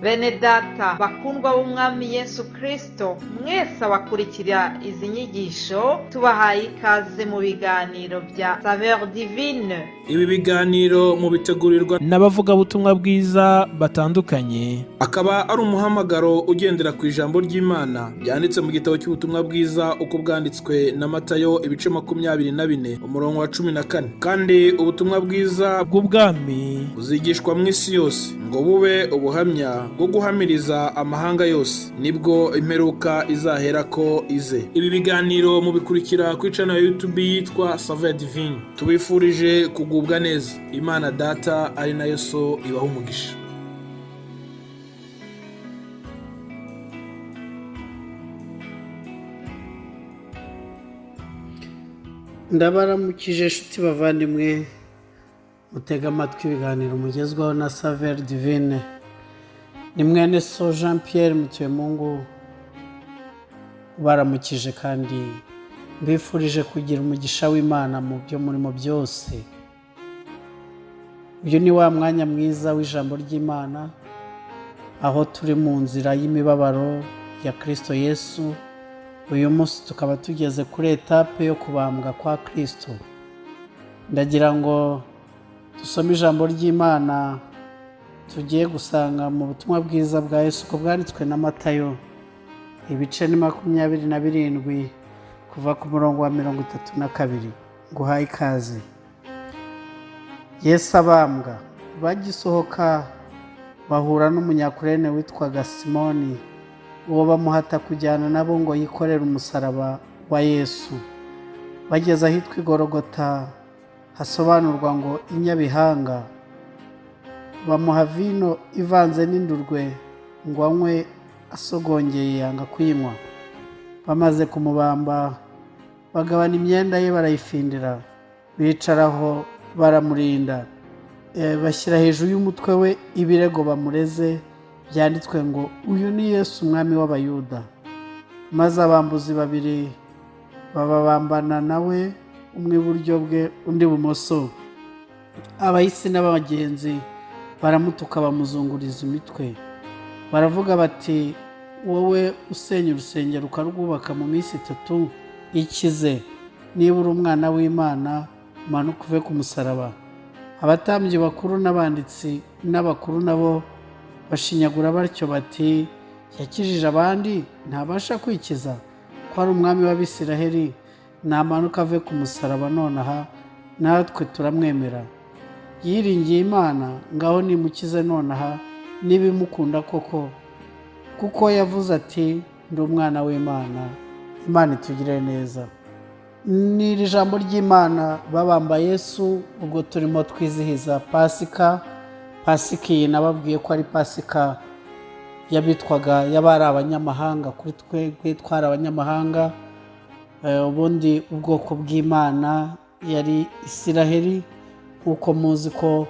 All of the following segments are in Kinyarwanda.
Bene data bakundwa b'Umwami Yesu Kristo, mwese abakurikira izi nyigisho, tubahaye ikaze mu biganiro bya Saveur Divine. Ibi biganiro mubitegurirwa n'abavugabutumwa bwiza batandukanye, akaba ari umuhamagaro ugendera ku ijambo ry'Imana ryanditse mu gitabo cy'ubutumwa bwiza uko bwanditswe na Matayo, ibice 24, umurongo wa 14. Kandi ubutumwa bwiza bw'ubwami buzigishwa mu isi yose ngo bube ubuhamya bwo guhamiriza amahanga yose, nibwo imperuka izaherako ize. Ibi biganiro mubikurikira kuri channel ya YouTube yitwa Saveur Divine. Tubifurije kugubwa neza. Imana Data ari nayo So ibaha umugisha. Ndabaramukije inshuti bavandimwe mutega amatwi ibiganiro mugezwaho na Saveur Divine. Ni mwene so Jean Pierre Mutuyemungu ubaramukije, kandi mbifurije kugira umugisha w'Imana mu byo murimo byose. Uyu ni wa mwanya mwiza w'ijambo ry'Imana, aho turi mu nzira y'imibabaro ya Kristo Yesu. Uyu munsi tukaba tugeze kuri étape yo kubambwa kwa Kristo. Ndagira ngo dusome ijambo ry'Imana tugiye gusanga mu butumwa bwiza bwa Yesu uko bwanditswe na Matayo, ibice ni 27, kuva ku murongo wa 32. Nguhaye ikaze. Yesu abambwa. Bagisohoka bahura n'Umunyakurene witwaga Simoni, uwo bamuhata kujyana nabo ngo yikorere umusaraba wa Yesu. Bageze ahitwa Igorogota, hasobanurwa ngo Inyabihanga, bamuha vino ivanze n'indurwe ngo anywe, asogongeye yanga kuyinywa. Bamaze kumubamba, bagabana imyenda ye barayifindira, bicaraho baramurinda. Bashyira hejuru y'umutwe we ibirego bamureze byanditswe ngo: "Uyu ni Yesu umwami w'Abayuda." Maze abambuzi babiri bababambana nawe, umwe iburyo bwe, undi ibumoso. Abahisi n'abagenzi baramutuka, bamuzunguriza imitwe, baravuga bati: "Wowe usenya urusengero ukarwubaka mu minsi 3, ikize! Niba uri umwana w'Imana, manuka uve ku musaraba." Abatambyi bakuru n'abanditsi n'abakuru nabo bashinyagura batyo bati: "Yakijije abandi, ntabasha kwikiza! Ko ari umwami w'Abisiraheli, namanuka ave ku musaraba nonaha, natwe turamwemera. Yiringiye Imana, ngaho nimukize nonaha niba imukunda koko, kuko yavuze ati: 'Ndi umwana w'Imana.'" Imana itugirire neza. Ni iri jambo ry'Imana, babamba Yesu ubwo turimo twizihiza Pasika. Pasika iyi nababwiye ko ari Pasika y'abitwaga y'abari abanyamahanga. Kuri twebwe twari abanyamahanga. Ubundi ubwoko bw'Imana yari Isiraheli, nk'uko muzi ko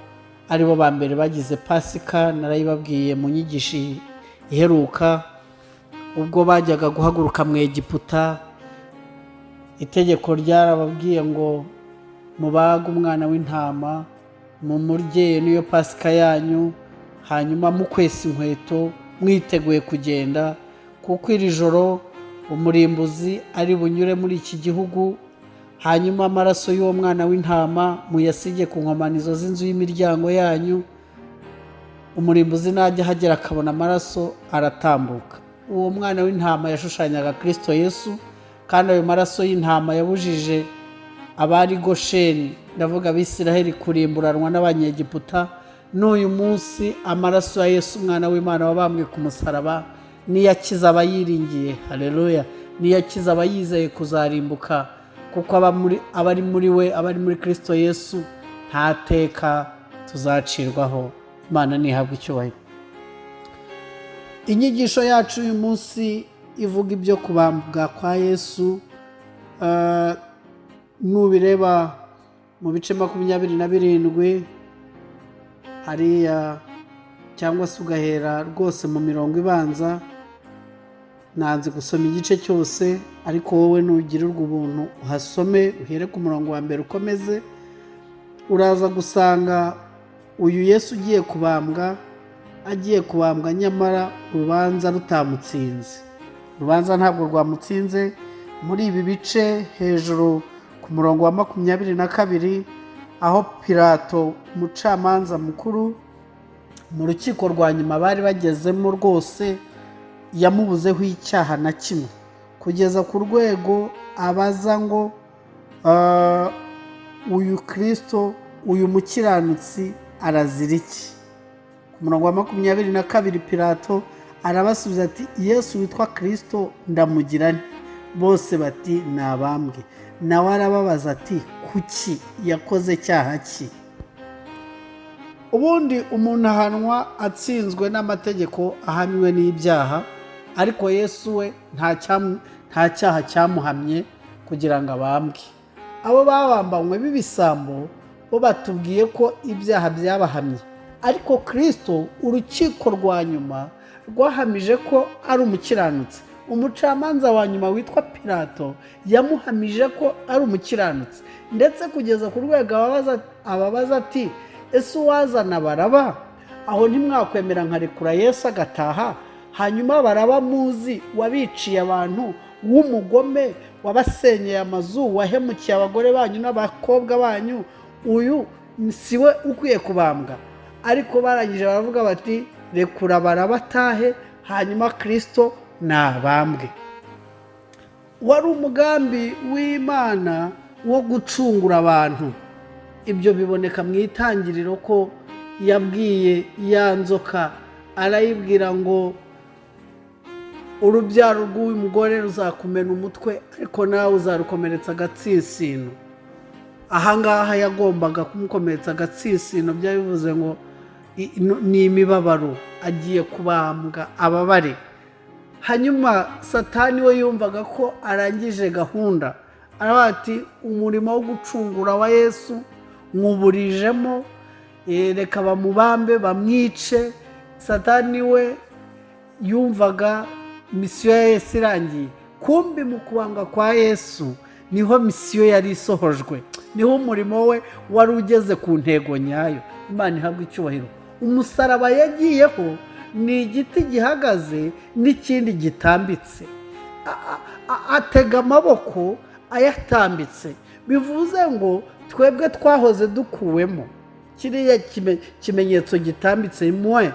aribo ba mbere bagize Pasika. Narayibabwiye mu nyigisho iheruka. Ubwo bajyaga guhaguruka mu Egiputa, itegeko ryarababwiye ngo: "Mubage umwana w'intama, mumurye, niyo Pasika yanyu, hanyuma mukwesa inkweto, mwiteguye kugenda, kuko iri joro umurimbuzi ari bunyure muri iki gihugu. Hanyuma amaraso y'uwo mwana w'intama muyasige ku nkomanizo z'inzu y'imiryango yanyu. Umurimbuzi najya ahagera akabona amaraso, aratambuka." Uwo mwana w'intama yashushanyaga Kirisito Yesu, kandi ayo maraso y'intama yabujije abari Gosheni, ndavuga Abisiraheli, kurimburanwa n'Abanyegiputa. N'uyu munsi amaraso ya Yesu umwana w'Imana wabambwe ku musaraba niyo akiza abayiringiye. Hareruya! Niyo akiza abayizeye kuzarimbuka, kuko abari muri we, abari muri Kirisito Yesu, nta teka tuzacirwaho. Imana ntihabwe icyubahiro. Inyigisho yacu uyu munsi ivuga ibyo kubambwa kwa Yesu. Nubireba mu bice 27 hariya, cyangwa se ugahera rwose mu mirongo ibanza, nanze gusoma igice cyose, ariko wowe nugirirwa ubuntu uhasome, uhere ku murongo wa mbere ukomeze, uraza gusanga uyu Yesu ugiye kubambwa. agiye kubambwa, nyamara urubanza rutamutsinze. Urubanza ntabwo rwamutsinze. Muri ibi bice hejuru ku murongo wa 22, aho Pilato, umucamanza mukuru mu rukiko rwa nyuma bari bagezemo rwose, yamubuzeho icyaha na kimwe, kugeza ku rwego abaza ngo "Uyu Kirisito, uyu mukiranutsi, arazira iki?" Ku murongo wa 22, Pilato arabasubiza ati: "Yesu witwa Kirisito ndamugira nte?" Bose bati: "Nabambwe." Nawe arababaza ati: "Kuki? Yakoze cyaha ki?" Ubundi umuntu ahanwa atsinzwe n'amategeko, ahamwe n'ibyaha, ariko Yesu we nta cyaha cyamuhamye kugira ngo abambwe. Abo babambanywe b'ibisambo bo batubwiye ko ibyaha byabahamye, ariko Kirisito, urukiko rwa nyuma rwahamije ko ari umukiranutsi. Umucamanza wa nyuma witwa Pilato yamuhamije ko ari umukiranutsi, ndetse kugeza ku rwego ababaza ati: "Ese uwazana Baraba, aho ntimwakwemera nkarekura Yesu agataha? Hanyuma Baraba muzi, wabiciye abantu, w'umugome, wabasenyeye amazu, wahemukiye abagore banyu n'abakobwa banyu, uyu si we ukwiye kubambwa?" Ariko barangije baravuga bati: "Rekura Baraba atahe, hanyuma Kirisito nabambwe." Wari umugambi w'Imana wo gucungura abantu. Ibyo biboneka mu Itangiriro, ko yabwiye ya nzoka, arayibwira ngo: "Urubyaro rw'uyu mugore ruzakumena umutwe, ariko nawe uzarukomeretsa agatsinsino." Ahangaha yagombaga kumukomeretsa agatsinsino, byari bivuze ngo ni imibabaro, agiye kubambwa ababare. Hanyuma Satani we yumvaga ko arangije gahunda, aravuga ati: "Umurimo wo gucungura wa Yesu mwuburijemo, reka bamubambe bamwice." Satani we yumvaga misiyo ya Yesu irangiye. Kumbi mu kubambwa kwa Yesu niho misiyo yari isohojwe, niho umurimo we wari ugeze ku ntego nyayo. Imana ihabwa icyubahiro. Umusaraba yagiyeho ni igiti gihagaze n'ikindi gitambitse. Atega amaboko ayatambitse, bivuze ngo twebwe twahoze dukuwemo. Kiriya kimenyetso gitambitse mwe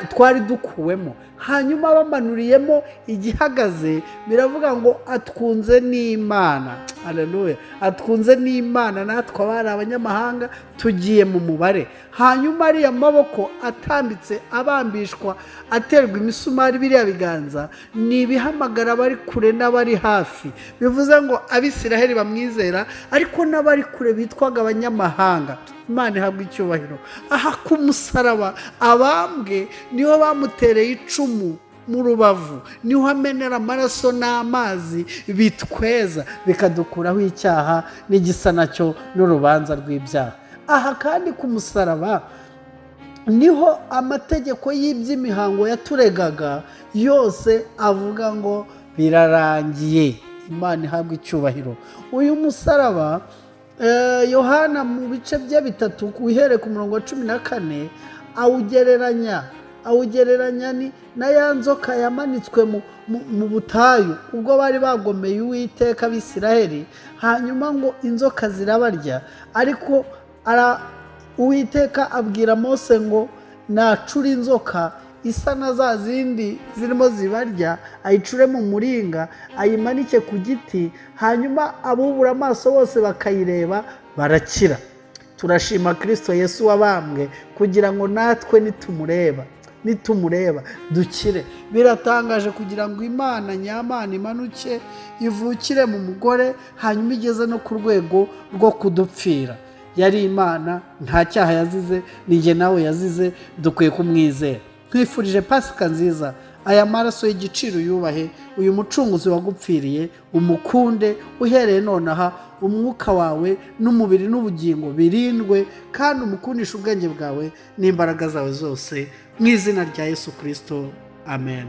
twari dukuwemo, hanyuma bamanuriyemo igihagaze. Biravuga ngo atwunze n'Imana. Haleluya! Atwunze n'Imana, natwe abari abanyamahanga tugiye mu mubare. Hanyuma ariya maboko atambitse abambishwa, aterwa imisumari, biriya biganza ni ibihamagara abari kure n'abari hafi. Bivuze ngo Abisiraheli bamwizera, ariko n'abari kure bitwaga abanyamahanga. Imana ihabwa icyubahiro. Aha ku musaraba abambwe niho bamutereye icumu mu rubavu, niho amenera amaraso n'amazi bitweza, bikadukuraho icyaha n'igisa nacyo n'urubanza rw'ibyaha. Aha kandi ku musaraba niho amategeko y'iby'imihango yaturegaga yose avuga ngo birarangiye. Imana ihabwa icyubahiro. Uyu musaraba, Yohana mu bice bye bitatu, uhereye ku murongo wa 14, awugereranya na ya nzoka yamanitswe mu butayu ubwo bari bagomeye Uwiteka Abisiraheli, hanyuma ngo inzoka zirabarya. Ariko Uwiteka abwira Mose ngo nacure inzoka isa na za zindi zirimo zibarya, ayicure mu muringa, ayimanike ku giti, hanyuma abubura amaso bose bakayireba barakira. Turashima Kirisito Yesu wabambwe kugira ngo natwe nitumureba dukire. Biratangaje kugira ngo Imana nyamana imanuke ivukire mu mugore, hanyuma igeze no ku rwego rwo kudupfira. Yari Imana, nta cyaha yazize, ni nawe yazize. Dukwiye kumwizera. Nkwifurije Pasika nziza. Aya maraso y'igiciro yubahe, uyu mucunguzi wagupfiriye umukunde uhereye nonaha. Umwuka wawe n'umubiri n'ubugingo birindwe, kandi umukundishe ubwenge bwawe n'imbaraga zawe zose, mu izina rya Yesu Kirisito, amen.